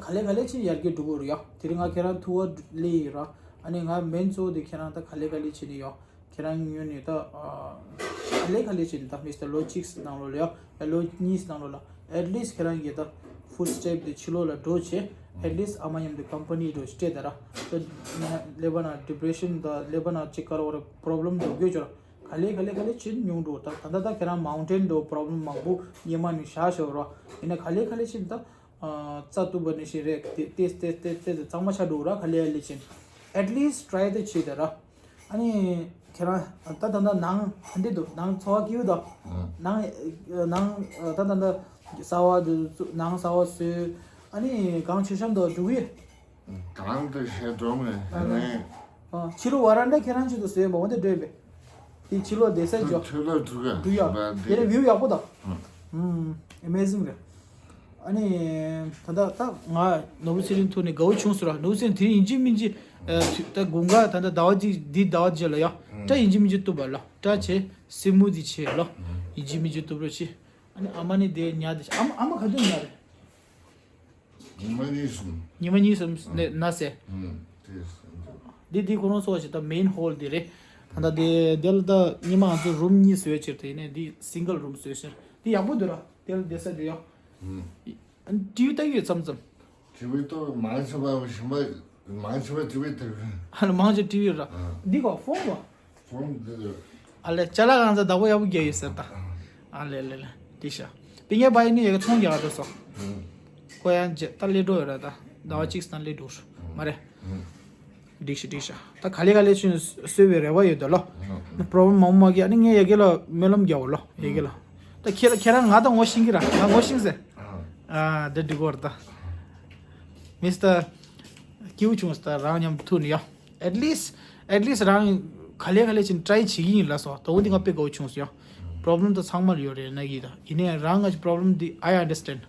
ག་ལེ་ག་ལེ་ཕྱིན་ཡར་རྒྱས་འགྲོ་གི་རེད་ཡ། དེ་རིང་ང་ཁྱེད་རང་ཐུག་པ་སླེབས་ཡོད་ར། ཨ་ནི་ང་མེན་གཙོ་བོ་དེ་ཁྱེད་རང་ད་ག་ལེ་ག་ལེ་ཕྱིན་ནས་ཡོད། ཁྱེད་རང་ངོས་ནས་ད་ག་ལེ་ག་ལེ་ཕྱིན་ད་མི་སྟ་ལོ་གཅིག་ནང་ལོགས་ལ་ཡ། ལོ་གཉིས་ནང་ལོགས་ལ་at least ཁྱེད་རང་གིས་ད་ཧྥུལ་སི་ཊེབ་དེ་ཕྱི་ལོགས་ལ་འགྲོ་བྱས་at least ཨ་མ་མཉམ་དུ་ཀམ་པ་ནི་འགྲོ་བྱས་སྤྲད་ད་ར། ད་ཀླད་པ་ན་ཌི་པི་རེ་ཤན་ད་ཀླད་པ་ན་ཅིག་ག་རེ་བ་རེ་པྲོབ་ལེམ་འགྲོ་དགོས་ཅོ་ར། ག་ལེ་ག་ལེ་ག་ལེ་ཕྱིན་ཉུང་འགྲོ། ད་ད་ད་ད་ཁྱེད་རང་མའུན་ཊེན་འགྲོ་པྲོབ་ལེམ་མང་པོ་སྙེ་མ་ནས་བཞག་ཤོར་རོ། ཡིན་ན་ག་ལེ་ག་ལེ་ཕྱིན་ད་རྩ་བཏུབ་པ་ནས་ཤེས་རེད་དེ་དེ་དེ་དེ་དེ་གཙང་མ་ཆགས་འགྲོ་ར། ག་ལེ་ག་ལེ་ཕྱིན་at least try དེ་བྱེད་ད་ར། ཨ་ནི་ཁྱེད་རང་ད་ད་ད་ནང་ག་འདྲ་འདུག་ནང་ཚོར་བ་སྐྱིད་པོ་འདུག་ནང་ནང་ད་ད་ད་གསར་བ་འདུག་ནང་གསར་བ་བཟོས། ཨ་ནི་གང་ཆེ་ཤོས་འདུག་འགྲོ་གི་ཡོད། གང་དུ་བཤད་འགྲོ་མེད་ཨ་ནི། ཕྱི་ལོགས་བ་རན་ཌ་ཁྱེད་རང་ཆེད་དུ་བཟོས་པ་འོ་དེ་འདྲ་ཡིན་པས། དེ་ཕྱི་ལོགས་བསྡད་ས་ཅོ། ཕྱི་ལོགས་འགྲོ་ག་འགྲོ་ཡ། དེ་རེ་བིའུ་ཡག་པོ་དང་། ཨུམ། ཨེ་མེ་ཟིང་རེད། ཨ་ནི། ད་ལྟ་ད་ང་ནོར་བུ་ཚེ་རིང་ཐུག་ནས་དགའ་བོ་བྱུང་སོང་ར། ནོར་བུ་ཚེ་རིང་དེ་ཡིན་གཅིག་མིན་གཅིག་ད་དགུན་ཁ་ད་ལྟ་ཟླ་བ་གཅིག་འདི་ཟླ་བ་རྗེས་ལ་ཡ། ད་ཡིན་གཅིག་མིན་གཅིག་གཏུབ་པ་ལ་ད་བྱས་སི་མུ་དི་བྱས་ལ། ཡིན་གཅིག་མིན་གཅིག་གཏུབ་རོགས་བྱེད། ཨ་ནི་ཨ་མ་ནི་དེ་ཉལ་དེ་ཨ་མ་ཨ་མ་ག་དུས་ཉལ་རེད། ཉི་མ་གཉིས་གསུམ། ཉི་མ་གཉིས་གསུམ་ནས་ན་ཟེར། ཨུམ། དེ་འདི་འདི་ཁོ་རང་ཚོ་བ་ཞིག་ད་མེན་ཧོལ་འདི་རེད། ད་ལྟ་དེ་དེ་ལ་ད་ཉི་མ་ང་ཚོ་རུམ་གཉིས་བཟོས་ཕྱིར་དེ་ནས་འདི་སིང་གལ་རུམ་བཟོས་ཕྱིར་འདི་ཡག་པོ་འདུག་ར། དེ་ལ་བསྡད་ས་འདི་ཡོད། ཨུམ། ཨ་ནི་ཊི་ཝི་ལྟ་གི་ཡོད་མཚམས་མཚམས། ཊི་ཝི་ལྟ་མང་ཆེ་བ་ཞིམ་པ་མང་ཆེ་བ་ཊི་ཝི་ལྟ་གི་ཡོད། ཨ་ལ་མང་ཆེ་ཊི་ཝི་ར། ཨ། འདི་ག་ཕོན་བ། ཕོན་འདི་རེད། ཨ་ལས་ཅ་ལག་གང་ཚ་བདག་པོ་ཡག་པོ་རྒྱག་ཡོད་ཟེར་ད། ཨ་ལས་ལས་ལས་འདི་ཤ། པི་ཉེ་བ་ཡིན་ནི་ཡག་གི་ཚོང་རྒྱག་འགྲོ་སོ། ཨུམ། ཁོ་ཡང་རྗེས་ད་སླེབས་འགྲོ་ཡོད་ར་ད། ཟླ་བ་གཅིག་ཙམ་སླེབས་འགྲོ་མ་རེད། ཨུམ། འགྲིག་ཤག་འགྲིག་ཤག་ད་ག་ལེ་ག་ལེ་ཆུན་གསོས་པའི་རེ་བ་ཡོད་ད་ལོ། ཨུམ། པྲོབ་ལེམ་མང་པོ་མ་གི་ཨ་ནི་ངས་ཡ་གི་ལ་སྨོན་ལམ་རྒྱག་འོ་ལོ་ཡ་གི་ལ། ད་ཁྱེད་ལ་ཁྱེད་རང་ང་ད་ངོ་ཤེས་ཀྱི་ར་ང་ངོ་ཤེས་ཟེར། ཨ། ཨ་འདི་འགྲིག་གོ་ར་ད། མི་སི་ཊར། སྐྱིད་པོ་བྱུང་སོང་ད་རང་མཉམ་ཐུག་ནས་ཡ། at least at least རང་ག་ལེ་ག་ལེ་ཕྱིན་ཊི་རའི་བྱེད་ཀྱི་ཡིན་ལབ་སོང་། ད་འོ་འདི་ང་དཔེ་དགའ་བོ་བྱུང་སོང་ཡ། པྲོབ་ལེམ་ད་ཚང་མ་ལ་ཡོད་རེད་ན་གི་ད་ཡིན་ནའི་རང་ང་ཅི་པྲོབ་ལེམ་འདི་I understand.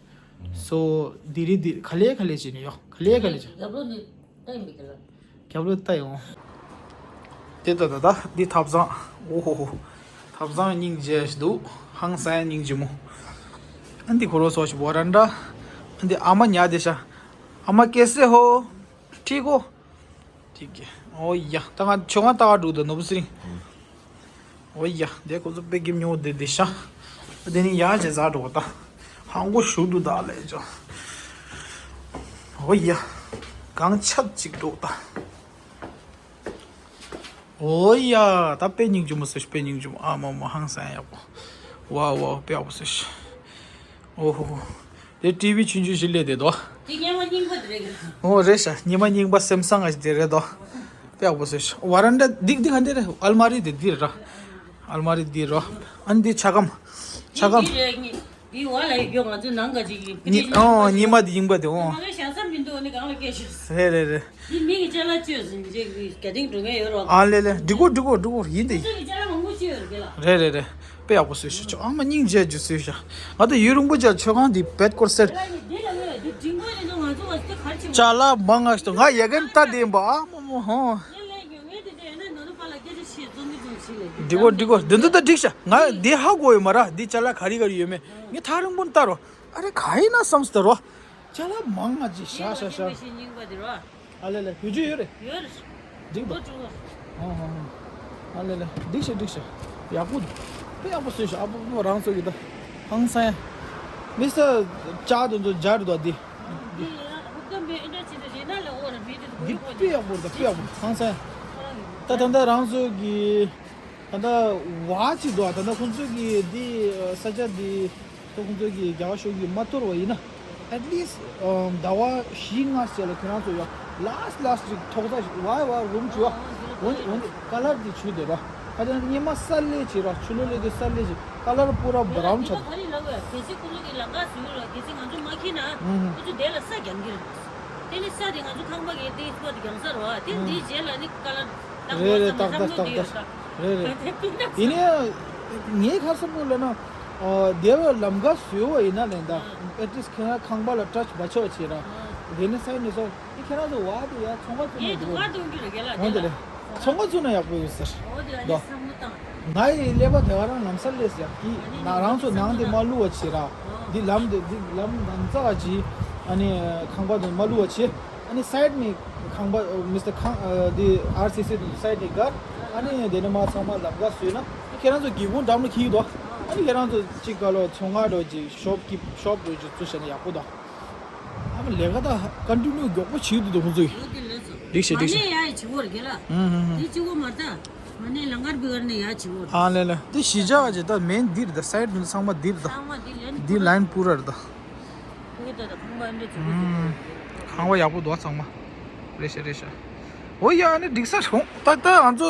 So འདི་རེད་འདི་ག་ལེ་ག་ལེ་བྱས་ནས་ཡ་ག་ལེ་ག་ལེ་བྱས། རྒྱབ་ལོགས་ནས་ལྟ་ཡིན་པའི་གི་ལ། རྒྱབ་ལོགས་ལྟ་ཡོང་། དེ་ད་ད་ད་འདི་ཐབ་ཚང་། ཨོ་ཧོ་ཧོ། ཐབ་ཚང་སྙིང་རྗེ་ཞིག་འདུག་ཧང་སང་སྙིང་རྗེ་མོ། ཨ་འདི་ཁོ་རོ་སོ་ཞིག་བོ་ར་འདྲ། ཨ་འདི་ཨ་མ་ཉལ་བསྡད་ཤག་ཨ་མ་ཀེ་སེ་ཧོ། ཁྲིག་གོ། ཁྲིག་གེ། ཨོ་ཡ། ད་ང་ཆོ་ང་ལྟ་ག་འགྲོ་འདུག་ནོར་བུ་སི་རིང་། ཨོ་ཡ། དེ་ཁོ་ཚོ་དཔེ་སྐྱིད་ཉོ་བསྡད་བསྡད་ཤག་དེ་ནི་ཡ་ཇེ་ཟ་འགྲོ་ད། ཧང་གོ་ཞུ་འགྲོ་ད་ལས་ཅོ། ཨོ་ཡ། གང་ཆབ་ཅིག་འགྲོ་ད། ཨོ་ཡ། ད་དཔེ་སྙིང་རྗེ་མོ་ཟེར་ཤག་དཔེ་སྙིང་རྗེ་མོ། ཨ་མ་མ་ཧང་སང་ཡག་པོ། ཝའོ་ཝའོ། དཔེ་ཡག་པོ་ཟེར་ཤག་ཨོ་ཧོ་ཧོ། དེ་ཊི་ཝི་ཆུང་ཆུང་ཞིག་སླེབས་བསྡད་དོ། དེ་སྙེ་མ་རྙིང་པ་དེ་རེད། ཨོ་རེད་ཤག་སྙེ་མ་རྙིང་པ་སེམས་བཟང་ང་ཞིག་དེ་རེད་དོ། དཔེ་ཡག་པོ་ཟེར་ཤག་ཝ་རན་ཌ་འདི་འདི་ག་འདི་རེད། ཨལ་མ་རི་དེ་འདི་རེད་ར། ཨལ་མ་རི་འདི་རོ། ཨ་ནི་འདི་ཆ་སྒམ། ཆ་སྒམ། འདི་རེད། འདི་འོག་ལ་ཡོད་རྒྱུ་ང་ཚོའི་ནང་ག་ཅིག་གི་ཕི་ནི་ཨོ་སྙེ་མ་འདི་རྙིང་པ་དེ་ཨོ། མ་གི་བཞག་ས་མི་འདུག་ཨ་ནི་གང་ལ་སྐྱེལ་ཤོག་རེད་རེད་རེད། འདི་མི་གི་ཅ་ལག་བཅོས་ཟིན་རྗེས་གི་རྒྱ་ཏིང་འགྲོ་མཁན་ཡོད་རོགས། ཨ་ལེ་ལེ། འགྲིག་གོ་འགྲིག་གོ་འགྲིག་གོ། ཡིན་དེ། ཁོ་ཚོ་གི་ཅ་ལག་མང་པོ་བཅོས་ཡོད་རེད་ལ། རེད་རེད་རེད། དཔེ་ཡག་པོ་བཟོས་ཤག་ཨ་མ་སྙིང་རྗེ་ཅིག་བཟོས་ཤག་ང་ད་ཡུན་རིང་པོ་ཅིག་མཆོད་ཁང་འདི་བེད་སྐོར་སེར། འདི་ལ་ངོས་འདི་འབྲིང་པོ་རེད་འདུག་ང་ཚོ་བ་དེ་གར་ཕྱིན། ཅ་ལག་མང་ང་ཞིག་འདུག་ང་ཡ་གན་ལྟ་བསྡད་ཡིན་པ། ཨ་མ་མ་ཧོ། ངས་ལས་ཀྱི་ངས་དེ་འདྲ་ཡིན་ན་ནོར་བུ་པ་ལ་སྐད་ཆ་བཤད་བཙོང་གི་བཙོང་ཕྱིན་ལས་འདི་འགྲིག་གོ་འགྲིག་གོ། འདི་འདི་ད་འགྲིག་ཤག་ང་འདི་ཧ་གོ་ཡོད་མ་ར། འདི་ཅ་ལག་ག་རེ་ག་རེ་ཡོད་མེད་ངས་ཐག་རིང་པོ་ནས་ལྟ་རོ། ཨ་རེ་ག་ཡིན་ན་བསམ་སྟེ་རོ། ཅ་ལག་མང་ང་ཅིག་ཤ་ཤ་ཤ། རྙིང་པ་དེ་རོ། ཨ་ལེ་ལེ། བེད་སྤྱོད་ཡོད་རེད། ཡོད་རེད། འགྲིག་འདུག་འགྲོ་འགྲོ། ཨ་ཨ་ཨ། ཨ་ལེ་ལེ། འགྲིག་ཤག་འགྲིག་ཤག་ཡག་པོ་འདུག་དཔེ་ཡག་པོ་བཟོས་ཤག་ཨ་ཕོ་ཕོ་རང་ཚོ་གི་ད། ཧང་སང་། མི་སི་ཊར་ཅ་དེ་ཚོ་སྦྱར་འདུག་འདི། འདི་ཡང་ཧུབ་ཏམ་པའི་ཨེ་འདྲ་ཅིག་ད་རེད་ན་ལ་འོ་ར་མི་དེ་ཚོ་འདི་དཔེ་ཡག་པོ་རེད་ད། དཔེ་ཡག་པོ་རེད། ཧང་སང་། ཁོ་རང་གི་ད་ད་ལྟ་རང་ཚོ་གི་ད་ལྟ་བ་ཅིག་འདུག་ད་ལྟ་ཁོང་ཚོ་གི་འདི་ས་ཆ་འདི། ད་ཁོང་ཚོ་གིས་རྒྱ་གར་གཞུང་གིས་མ་གཏོར་བ་ཡིན་ན། at least ཟླ་བ་བཞི་ལྔ་ཙམ་ལ་ཁྱེད་རང་ཚོ་ཡང་last last ཅིག་ཐོག་ས་ཞིག་ཝའི་ཝའི་རུམ་བྱུ་བ། འོན་འོན་ཀ་ལར་འདི་བྱུ་དེ་ར། ཁ་ཅང་སྙེ་མ་སལ་ལེ་བྱེད་ར། ཆུ་ལོ་ལེ་དེ་སལ་ལེ་བྱེད། ཀ་ལར་པུ་ར་བ་རའུན་ཆགས། ག་རེ་ལབ་ཡ། གལ་སྲིད་ཁོང་ཚོ་གིས་ལམ་ཁ་བཟོས་ར། གལ་སྲིད་ང་ཚོ་མ་འཁྱེར་ན་ཁོང་ཚོ་དེ་ལ་ས་རྒྱག་གི་རེད། དེ་ནི་ས་དེ་ང་ཚོ་ཁང་པ་གི་དེ་སྤོ་དེ་རྒྱང་ས་ར་བ། དེ་འདིའི་རྗེས་ལ་ནི་ཀ་ལར། རེད་རེད། ཏག་ཏག་ཏག་ཏག་རེད་རེད། ཡིན་ནའི་ངའི་ཁ་སང་པོ་ལ་ན། ཨ་དེ་བ་ལམ་ཁ་བཟོས་བ་ཡིན་ན་ལན་ད། ཨ་ཨེ་ཊི་ལིསཊ་ཁྱེད་རང་ཁང་པ་ལ་ཊ་ཆི་མ་ཆོག་བྱེད་ར། ཨ་དེ་ནི་སའི་ནི་སོ་དེ་ཁྱེད་རང་ཚོ་བ་དེ་ཡ་ཚོང་ཁ་བཙུགས་ནས་འདུག་བ། འོན་ཏེ་ལེ། ཚོང་ཁ་བཙུགས་ན་ཡག་པོ་ཡོད་ཟེར། འདུག་ང་ཡི་ཀླད་པ་དེ་བ་རང་ལམ་སང་སླེབས་ཡག་གི་ན་རང་ཚོ་ནང་དེ་མ་བླུགས་བ་བྱེད་ར། འདི་ལམ་དེ་འདི་ལམ་ནང་ཚ་བ་ཅི། ཨ་ནི་ཁང་པ་དེ་མ་བླུགས་བ་བྱེད། ཨ་ནི་སའིཌ་ནས་ཁང་པ་མི་སི་ཊར་ཁང་ཨ་འདི་ཨར་སི་སི་དེ་སའིཌ་ནས་བཀར། ཨ་ནི་དེ་ནས་མ་ཚང་མ་ལམ་ཁ་བཟོས་ན་ཁྱེད་རང་ཚོ་སྒེའུ་ཁུང་འགྲམ་ལ་འཁྱེར་འདུག་ཨ་ནི་ཁྱེད་རང་ཚོ་གཅིག་ག་ལོ་ཚོང་ཁང་འགྲོ་ཅིག་ཤོབ་ཀིབ་ཤོབ་འགྲོ་ཅིག་བཙུགས་བྱས་ན་ཡག་པོ་འདུག་ཨ་མ་ལས་ཀ་ད་ཀོན་ཊི་ནིའུ་མགྱོགས་པོ་བྱེད་འདུག་ཁོང་ཚོ་ཡིས། འགྲིག་ཤག་འགྲིག་ཤག་ཡ་ཡ་བྱེད་དགོས་རེད་ལ། ཧུམ་ཧུམ་ཧུམ། དེ་བྱེད་དགོས་མ་རེད་ད། ང་ནི་ལང་ཀར་བི་གར་ནས་ཡར་བྱེད་དགོས་རེད། ཨ་ལེ་ལེ། དེ་གཞིས་ཆགས་ཀྱི་ད་མེན་འདིར་ད་སའིཌ་ཚང་མ་འདིར་ད། ཚང་མ་འདི་ལན་འདི་ལན་པུ་རར་ད། ཁོ་གི་ད་ད་ཁང་པ་འདི་ཚོ་གི་ཚོ་ཁང་པ་ཡག་པོ་འདུག་ཚང་མ། རེད་ཤག་རེད་ཤག་འོ་ཡ་ཨ་ནི་འགྲིག་ས་རུང་ད་ད་ང་ཚོ་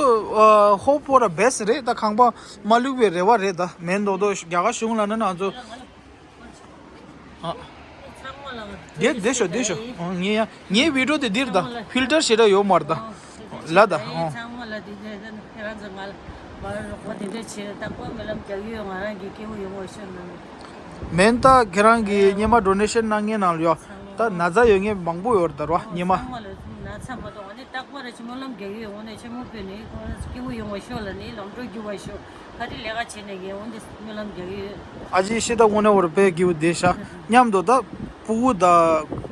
ཧོབ་ཧྥོར་ཨ་བེ་སི་ཊི་རེད་ད། ཁང་པ་མ་བླུགས་པའི་རེ་བ་རེད་ད། མེན་རྡོག་རྡོག་རྒྱ་གར་གཞུང་ལ་ན་ང་ཚོ། ཨ། ཚང་མ་ལ་བདེ་བདེ་ཤོག་བདེ་ཤོག་ཨོ་ངའི་ཡ་ངའི་བི་ཌིའོ་དེ་འདིར་ད། ཕིལ་ཊར་ཞེ་དྲག་ཡོད་མ་རེད་ད། ལ་ད་ཨོ། ཚང་མ་ལ་དེ་འདྲ་ཁྱེད་རང་ཚོ་ང་ལ་མ་རོགས་པ་དེ་འདྲ་བྱེད་རྟག་པར་སྨོན་ལམ་རྒྱག་ཡོད། ང་རང་གི་སྐྱེ་བོ་ཡོང་བ་ཤོག་ན། མེན་ད་ཁྱེད་རང་གི་སྙེ་མ་ཌོ་ནེ་ཤན་གནང་མཁན་ནང་ལ་ཡོད་ད། ན་ཚ་ཡོད་མཁན་མང་པོ་ཡོད་རེད་ད་རོ་སྙེ་མ། ཚང་མ་ལ་ན་ཚ་མ་གཏོགས་ང་ནི་རྟག་པར་སྨོན་ལམ་རྒྱག་ཡོད། འོ་ནས་ཆེན་མོ་བོད་ནས་ཁོ་རང་སྐྱེ་བོ་ཡོང་བ་ཤོག་ལ་ནི་ལམ་འགྲོ་རྒྱུ་བ་ཤོག་ག་རེ་ལས་ཀ་བྱེད་ནས་ཡོང་འོན་ཏེ་སྨོན་ལམ་རྒྱག་ཡོད། ཨ་ཅེ་ཤི་ད་དངོས་གནས་བོར་པའི་སྐྱིད་པོ་བསྡད་ཤག་སྙམ་དུ་ད་ཕྲུ་གུ་ད་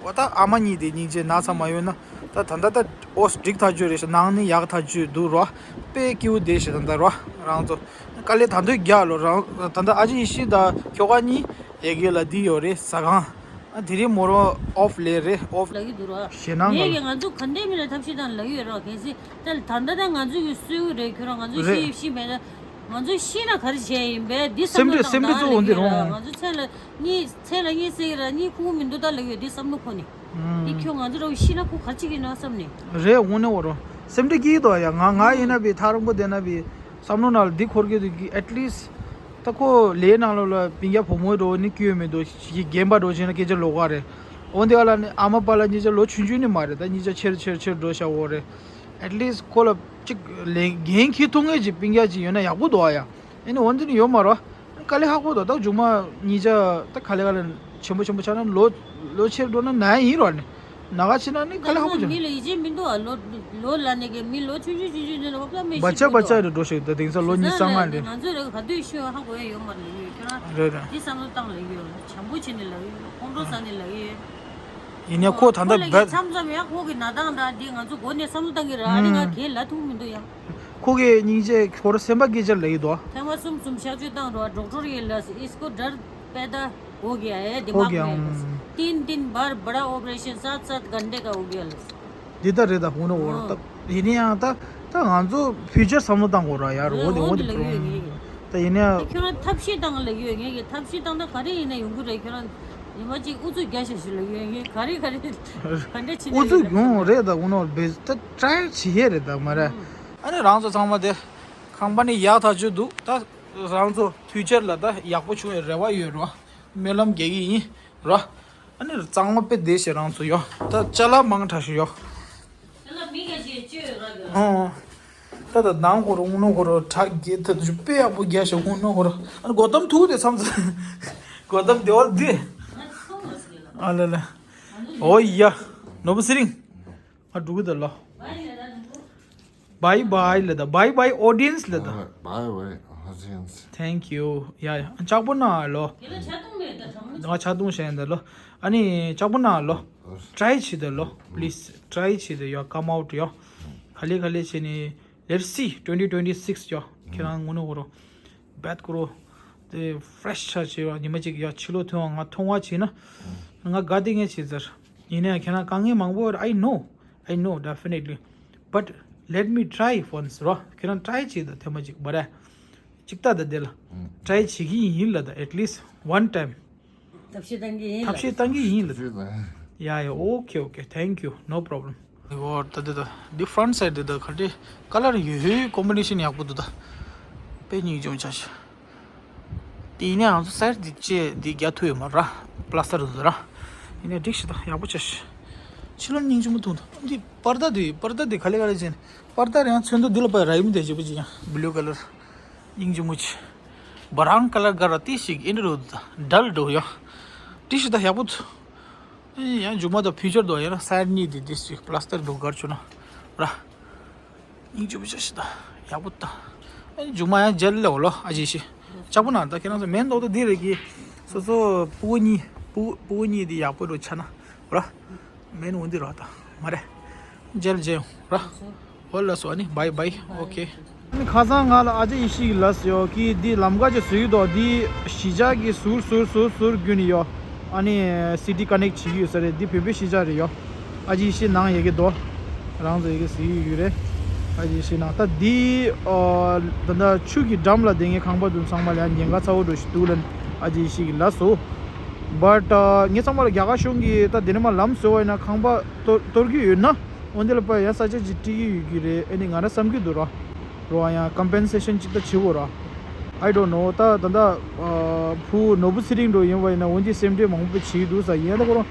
བ་ད་ཨ་མ་གཉིས་དེ་སྙིང་རྗེ། ན་ཚ་མ་ཡོང་ན་ད་ད་ད་ད་ཨོ་སི་འགྲིག་ཐག་ཆོད་རེད་ཤག་ནང་ནི་ཡག་ཐག་ཆོད་འདུག་རོ། དཔེ་སྐྱིད་པོ་བསྡད་ཤག་ད་ད་རོ་རང་ཚོ་དཀའ་ལས་ད་དུང་རྒྱག་ལོ་རང་ད་ད་ཨ་ཅེ་ཤི་ད་ཁྱོ་ག་གཉིས་ཡ་གི་ལ་འདི་ཡོད་རེད་ཟ་ཁང་། ཨ་དེ་རིང་མོ་རང་ཨོཕ་ལས་རེད་ཨོཕ། ལ་གི་འདུག་རོ། ཞེད་སྣང་ངས་གི་ང་ཚོ་ག་འདྲས་མིན་ལ་ཐབས་ཤེས་དང་ལ་གི་ཡོད་རོ། གལ་སྲིད་ད་ད་ད་ད་ང་ཚོ་གི་སུས་རེད་ཁྱོད་རང་ང་ཚོ་རེད། ཤི་ཤི་མེད་ད། ང་ཚོ་ཤི་ན་ག་རེ་བྱས་ཡིན་པས་འདི་བསམ་བློ་སེམས་ཁྲལ་བཏང་སེམས་ཁྲལ་ད་གཙོ་བོ་ལ་འདི་གི་རེད། རོ། ང་ཚོ་ཚེ་ལ་གཉིས་ཚེ་ལ་གཉིས་ཟེར་གི་ར་གཉིས་ཁུག་མི་འདུག་ད་ལ་གི་ཡོད་འདི་བསམ་བློ་ཁོ་ནི། འདི་ཁྱོད་ང་ཚོ་ར་ཤི་ན་ཁུག་ག་རེ་བྱེད་ཀྱི་ཡིན་ན་བསམ་ནས། རེད་དངོས་གནས་འོ་རོ། སེམས་ཁྲལ་སྐྱིད་འདུག་ཡ། ང་ང་ཡིན་ན་བི་ཐག་རིང་པོ་བསྡད་ན་བི་བསམ་བློ་ནང་ལ་འདི་འཁོར་གྱི་འདུག་གི at least ད་ཁོ་ལས་ནང་ལོགས་ལ་སྤུན་ཀྱག་བུ་མོ་འགྲོ་ནི་སྐྱོན་མི་འདུག་ཞིག་རྒན་པ་འགྲོ་བྱས་ན་སྐད་ཆ་ལོགས་ཀ་རེད། འོན་ཏེ་ཨ་ལ་ནི་ཨ་མ་པ་ལ་གཉིས་ཆ་ལོ་ཆུང་ཆུང་ནི་མ་རེད། ད་གཉིས་ཆ་ཆེར་ཆེར་ཆེར་འགྲོ་བཞག་འོ་རེད། at least ཁོ་ལ་གཅིག་ལས་འགན་འཁྱེར་ཐུབ་མཁན་ཅིག་སྤུན་ཀྱག་ཅིག་ཡོད་ན་ཡག་པོ་འདུག་ཨ་ཡ། ཨེ་ནི་འོན་ཏེ་ནི་ཡོད་མ་རོ། དཀའ་ལས་ཁག་པོ་འདུག་ད་མཇུག་མ་གཉིས་ཆ་ད་ག་ལེ་ག་ལེ་ཆེན་པོ་ཆེན་པོ་ཆགས་ན་ལོ་ལོ་ཆེར་འགྲོ་ན་ན་ཡིན་རོ་ནི། ནག་ཆེ་ན་ནི་ཁ་ལག་ཧ་གོ་ཅང་། མི་ལ་ཡིད་ཆེས་མི་འདུག་ཨ། ལོ་ལོ་ལ་ནས་གི་མི་ལོ་ཆུང་ཆུང་ཆུང་ཆུང་ནས་ལོ་ཀ་མེ་བ་ཆ་བ་ཆ་རེ་འགྲོ་ཞིག་ད་དེང་སང་ལོ་ཉི་ཤུ་རྩ་ལྔ་རེད། ང་ཚོ་རེ་ག་དུས་ཤོད་ཧ་གོ་ཡ་ཡོད་མ་རེད་ལ་ཡོད་ཁྱོད་རང་། རེད་རེད། དེ་བསམ་བློ་བཏང་ལ་ཡོད་བྱམས་པོ་བྱས་ནས་ལ་ཡོད་ཁོང་ཁྲོ་ཟ་ནས་ལ་ཡོད། ཡིན་ནའི་ཁོ་ད་ལྟ་ཁོ་ལ་གི་བད། མཚམས་མཚམས་ཡང་ཁོ་གི་ན་ཐང་དང་འདི་ང་ཚོ་སྒོ་ནས་བསམ་བློ་བཏང་གི་ར་ཨ་ནི་ང་ཨུམ། གས་ལ་ཐུག་མི་འདུག་ཡང་། ཁོ་གི་སྙིང་རྗེ་ཁོ་ར་སེམས་པ་སྐད་ཆ་ལ་ཡི་དོ། ཐེངས་མ་གསུམ་གསུམ་གཤག་བཅོས་བཏང་རོགས། ཌོག་ཊར་ཡིན་ལ་ཨིས་ཀོ་ཌར་པེ་ད་ཧོ་གི་ཨེ་དེ་ཧོ་མག་གི་མེད་ལ། ཨང་། ཏིན་ཏིན་བར་བར་ཨོ་པ་རེ་ཤན་སྟ་སྟ་གན་ཌེ་ཀ་ཧོ་གི་ལ། འདི་ད་རེད་ད་ཧུ་ནོ་འོ་ཨང་། ད་ཡིན་ནའི་ཡང་ད་ད་ང་ཚོ་ཕིའུ་ཅར་བསམ་བློ་བཏང་དགོས་ར་ཡར་འོ་དེ་འོ་འོ་དེ་དེ་ལ་ཡོད་ངེས་ཀྱི། ད་ཡིན་ནའི་ཁྱོད་རང་ཐབས་ཤེས་བཏང་ལ་ཡོད་ངེས་ཀྱི། ཐབས་ཤེས་བཏང་ན་ག་རེ་ཡིན་ན་ཡོང་གི་རེད། ཁྱོད་རང་ཉི་མ་གཅིག་ཨུ་ཚུགས་རྒྱག་ཤ་ཤི་ལ་ཡོད་ངེས་ག་རེ་ག་རེ་ག་འདྲ་ཕྱིན་ཨུ་ཚུགས་ཡོང་རེད་ད་ཨུ་ནོ་བེ་ད་ཀྲའི་བྱེད་ཡས་རེད་ད་མ་རེད། ཨ་ནི་རང་ཚོ་ཚང་མ་དེ་ཁང་པ་ནི་ཡག་ཐག་ཆོད་འདུག་ད་རང་ཚོ་ཕིའུ་ཅར་ལ་ད་ཡག་པོ་བྱུང་བའི་རེ་བ་ཡོད་རོ། སྨོན་ལམ་རྒྱག་གི་ཡིན་རོ། ཨ་ནི་གཙང་མ་དཔེ་བདེ་ཞེ་རང་ཚོ་ཡོ། ད་ཅ་ལག་མང་དྲགས་ཤིག་ཡོ། ཅ་ལག་མི་འགའ་ཞིག་བཅོས་ར་གི། ཨོ། ད་ད་ནང་ཁོ་རོ་ཨུ་ནོ་ཁོ་རོ་བྲག་རྒྱས་ཐད་དུ་དཔེ་ཡག་པོ་རྒྱག་ཞེ་ཨུ་ནོ་ཁོ་རོ། ཨ་ནི་སྒོ་གཏམ་ཐུག་དེ་མཚམས་མཚམས་སྒོ་གཏམ་དེ་བར་འདི། ང་ཚོ་མ་ཟེར་ལ། ཨ་ལ་ལ། ང་ཚོ་ཨོ་ཡ། ནོར་བུ་ཚེ་རིང་། ང་འགྲོ་གི་ད་ལོ། བའི་ལ་ད་འགྲོ། བའི་བའི་ལ་ད། བའི་བའི་ཨོ་ཌི་ཡན་སི་ལ་ད། Bye bye, audience. Thank you. ཡ་ཡ། ལྕགས་པོ་ན་ལོ། དེ་ལ་ཆ་ཏུང་མེད་ད་དྲང་མོ། ང་ཆ་ཏུང་ཤན་ད་ལོ། ཨ་ནི་ལྕགས་པོ་ན་ལོ། ཊ་རའི་བྱེད་ད་ལོ། པི་ལི་སི་ཊ་རའི་བྱེད་ད་ཡོ། ཀམ་ཨའུ་ཊི་ཡོ། ག་ལེ་ག་ལེ་བྱེད་ནི། Let's see twenty twenty-six ཡོ། ཁྱེད་རང་ངུ་ནོ་གོ་རོ། བེད་ཀོ་རོ། དེ་ཕི་རེ་ཤི་ཆ་བྱེད་བ་ཉི་མ་གཅིག་ཡ་ཕྱི་ལོགས་ཐོན་བ་ང་མཐོང་བ་བྱེད་ན། ང་དགའ་བདེ་ངས་བྱེད་ཟེར། ཡིན་ནའི་ཁྱེད་རང་དཀའ་ངལ་མང་པོ་ཡོད་རེད། I know, I know, definitely. But let me try once རོ། ཁྱེད་རང་ཊ་རའི་བྱེད་ད་ཐེངས་མ་གཅིག་བ་རེད། གཅིག་ལྟ་ད་དེ་ལ། ཊ་རའི་བྱེད་ཀྱི་ཡིན་ལ་ད། At least one time. ཐབས་ཤེས་བཏང་གི་ཡིན་ལ། ཐབས་ཤེས་བཏང་གི་ཡིན་ལ། ཡ་ཡ། Okay, okay. Thank you. No problem. འོ་ད་འདི་ད་འདི་ཕི་རོན་ཊི་སའིཌ་འདི་ད་ག་འདྲ་ཀ་ལར་ཡོད་ཧོའི་ཀོམ་བི་ནེ་ཤན་ཡག་པོ་འདུག་ད། དཔེ་སྙིང་རྗེ་མོ་ཆགས་ཤག་དེ་ཡིན་ནའི་ང་ཚོ་སའིཌ་འདི་བཅས་འདི་རྒྱག་ཐུབ་ཡོད་མ་རེད། པ་ལ་སི་ཊར་འདུག་ར། ཡིན་ནའི་འགྲིག་ཤག་ད་ཡག་པོ་ཆགས་ཤག་ཕྱི་ལོགས་སྙིང་རྗེ་མོ་འདུག་ད་འདི་པར་ད་འདི་པར་ད་འདི་ག་ལེ་ག་ལེ་བྱས་ནས་པར་ད་རེད། ཡང་ཚོན་མདོག་འདི་ལ་པར་ར་ཡིན་དེ་བྱེད་པོ་ཅིག་ཡང་བྷུ་ལུ་ཀ་ལར། སྙིང་རྗེ་མོ་ཆེ། བ་རང་ཀ་ལར་ག་ར་ཏི་ཞིག་ཨིན་འགྲོ་འདུག་ད་ཌལ་འགྲོ་ཡ། ཏི་ཞིག་ད་ཡག་པོ་འདུག་ཨེ་ཡང་མཇུག་མ་དང་ཕིའུ་ཅར་དུ་ཡང་ན་སའིཌ་གཉིས་དེ་ཏི་ཞིག་པ་ལ་སི་ཊར་འགྲོ་གར་བྱུང་ན་ར། སྙིང་རྗེ་མོ་ཆེ་ཞིག་ད་ཡག་པོ་ད། ཨེ་མཇུག་མ་ཡང་ཇེལ་ལེ་འོ་ལོ་ཨ་ཅེ་ཤི། ལྕགས་པོ་ན་ད་ཁྱེད་རང་ཚོ་མེན་ཏོག་ཏོ་འདི་རེད་གི། སོ་སོ་ཕྲུ་གུ་གཉིས་ཕྲུ་གུ་ཕྲུ་གུ་གཉིས་འདི་ཡག་པོ་འགྲོ་ཆ་ན་ར། མེན་འོ་འདི་ར་ད་མ་རེད། ཇེལ་ཇེ་ཡོང་ར། འོ་ལ་སོ་ཨ་ནི་བའི་བའི། ཨོ་ཁེ། ཨ་ནི་ཁ་སང་ང་ལ་ཨ་ཅེ་ཡེ་ཤེས་ཀྱིས་ལབ་སོང་ཡོད་གི། འདི་ལམ་ཁ་ཅིག་བཟོས་ཡོད་དོ། འདི་གཞིས་ཆགས་ཀྱི་ཟུར་ཟུར་ཟུར་ཟུར་བརྒྱུད་ནས་ཡོད། ཨ་ནི་སི་ཊི་ཀ་ནེག་བྱེད་ཀྱི་ཡོད་ས་རེད། འདི་བོད་པའི་གཞིས་ཆགས་རེད་ཡོད། ཨ་ཅེ་ཡེ་ཤེས་ནང་ཡོད་གི་དོ། རང་ཚོ་ཡོད་གི་ཟེར་གྱི་ཡོད་རེད། ཨ་ཅེ་ཡེ་ཤེས་ནང་ད་འདི་ཨ་ད་ལྟ་ཆུ་གི་འགྲམ་ལ་བསྡད་མཁན་ཁང་པ་དེ་ཚང་མ་ལ་ཡང་ཉེན་ཁ་ཚ་བོ་འགྲོ་ཞིག་འདུག་ལབ་ཨ་ཅེ་ཡེ་ཤེས་ཀྱིས་ལབ་སོང་། བཊ་ངས་ཚང་མ་ལ་རྒྱ་གར་གཞུང་གིས་ད་འདི་ནས་མར་ལམ་བཟོས་པ་ཡིན་ན་ཁང་པ་གཏོར་གཏོར་གྱི་ཡོད་ན། འོན་ཏེ་ལ་པ་ཡ་ས་ཆ་ཅིག་སྤྲད་ཀྱི་ཡོད་ཀྱི་རེད། ཨེ་ནི་ང་རང་བསམ་གྱི་འདུག་ར། རོ་ཡང་ཀམ་པེན་སེ་ཤན་ཅིག་ད་བྱེད་དགོས་ར། I don't know. ད་ད་ད་ཕུ་ནོར་བུ་ཚེ་རིང་འགྲོ་ཡིན་པ་ཡིན་ན་འོན་ཏེ་སེམས་ཁྲལ་མང་པོ་བྱེད་ཀྱི་འདུག་ས་ཡིན་ད་ཁོ་རང་